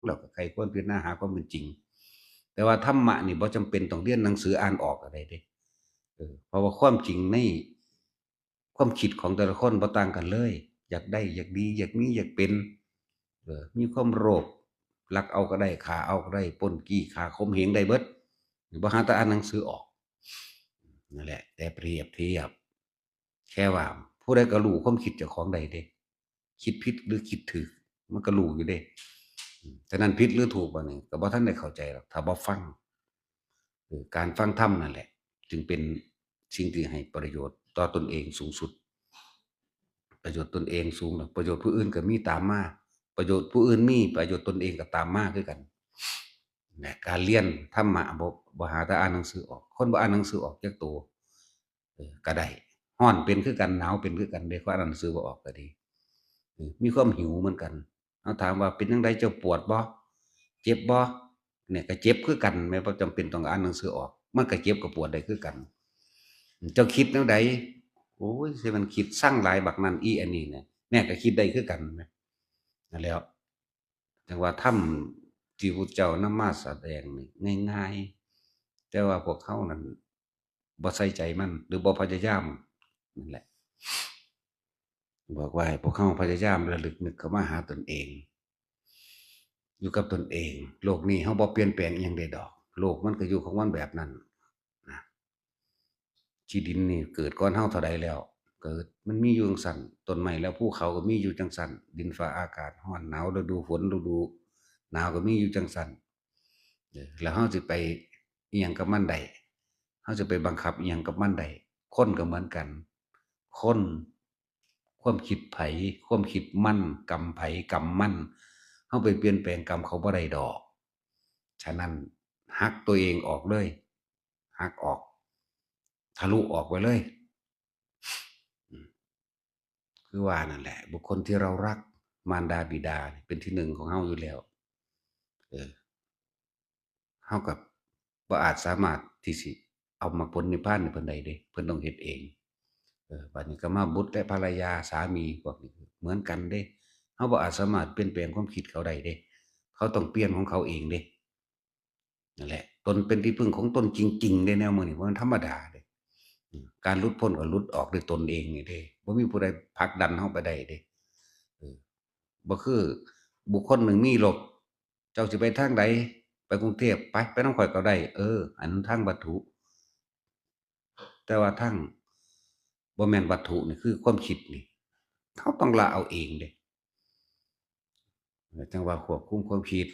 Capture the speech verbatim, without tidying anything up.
แล้วก็ใคร่ครวญพิจารณาหาความเป็นจริง แต่ว่าธรรมะนี่บ่จำเป็นต้องเรียนหนังสืออ่านออกก็ได้เด้ เออ เพราะว่าความจริงในความคิดของแต่ละคนบ่ต่างกันเลย อยากได้ อยากดี อยากมี อยากเป็น เออ มีความโลภ ลักเอาก็ได้ ฆ่าเอาก็ได้ ปล้นจี้ฆ่าข่มเหงได้เบิด บ่หาแต่อ่านหนังสือออก นั่นแหละ แต่เปรียบเทียบ แค่ว่าผู้ใดก็รู้ความคิดเจ้าของได้เด้ คิดผิดหรือคิดถูก มันก็รู้อยู่เด้ อืม ฉะนั้นผิดหรือถูกบัดนี้ก็บ่ทันได้เข้าใจหรอก ถ้าบ่ฟัง เออ การฟังธรรมนั่นแหละ จึงเป็นสิ่งที่ให้ประโยชน์ต่อตนเองสูงสุด ประโยชน์ตนเองสูงแล้ว ประโยชน์ผู้อื่นก็มีตามมา ประโยชน์ผู้อื่นมี ประโยชน์ตนเองก็ตามมาคือกัน นะ การเรียนธรรมะบ่ บ่หาแต่อ่านหนังสือออก คนบ่อ่านหนังสือออกจักโต เออ ก็ได้ ร้อนเป็นคือกัน หนาวเป็นคือกันเด้ คนอ่านหนังสือบ่ออกก็ดี เออ มีความหิวเหมือนกัน เฮาถามว่า "เป็นจั่งใด เจ้าปวดบ่ เจ็บบ่" เนี่ย ก็เจ็บคือกัน แม่นบ่จำเป็นต้องอ่านหนังสือออก มันก็เจ็บก็ปวดได้คือกัน "เจ้าคิดแนวใด" "โอ้ย สิมันคิดซังหลายบักนั่นอีอันนี้เนี่ย" แม่ก็คิดได้คือกันแหม นั่นแหล้ว จั่งว่าธรรมที่พุทธเจ้านำมาแสดงนี่ง่ายๆ แต่ว่าพวกเฮานั้นบ่ใส่ใจมัน หรือบ่พยายาม นั่นแหละ บอกว่าให้พวกเฮาพยายามระลึกนึกเข้ามาหาตนเอง อยู่กับตนเอง โลกนี้เฮาบ่เปลี่ยนแปลงอิหยังได้ดอก โลกมันก็อยู่ของมันแบบนั้นนะ ขี้ดินนี่เกิดก่อนเฮาเท่าใดแล้ว เกิด มันมีอยู่จั่งซั้น ต้นไม้และภูเขาก็มีอยู่จั่งซั้น ดินฟ้าอากาศ ร้อนหนาว ฤดูฝน ฤดูหนาวก็มีอยู่จั่งซั้น เออ แล้วเฮาสิไปอิหยังกับมันได้ เฮาสิไปบังคับอิหยังกับมันได้ คนก็เหมือนกัน คน ความคิดไผ ความคิดมัน กรรมไผ กรรมมัน เฮาไปเปลี่ยนแปลงกรรมเขาบ่ได้ดอก ฉะนั้นหักตัวเองออกเลย หักออก ทะลุออกไปเลย อืม คือว่านั่นแหละ บุคคลที่เรารัก มารดาบิดา เป็นที่หนึ่งของเฮาอยู่แล้ว เออ เฮาก็บ่อาจสามารถที่สิเอามรรคผลนิพพานให้เพิ่นได้เด้ เพิ่นต้องเฮ็ดเอง เออ บัดนี้ก็มาบุตรและภรรยา สามี พวกนี้เหมือนกันเด้ เฮาบ่อาจสามารถเปลี่ยนแปลงความคิดเขาได้เด้ เขาต้องเปลี่ยนของเขาเองเด้ นั่นแหละ ตนเป็นที่พึ่งของตนจริงๆเด้ แนวมื้อนี้บ่แม่นธรรมดาเด้ อืม การหลุดพ้นก็หลุดออกด้วยตนเองนี่เด้ บ่มีผู้ใดผลักดันเฮาไปได้เด้ เออ บ่คือบุคคลหนึ่งมีรถ เจ้าสิไปทางใด ไปกรุงเทพฯ ไป ไปนำข้อยก็ได้ เออ อันนั้นทางวัตถุ แต่ว่าทางบ่แม่นวัตถุนี่ คือความคิดนี่ เฮาต้องละเอาเองเด้ จั่งว่าควบคุมความคิด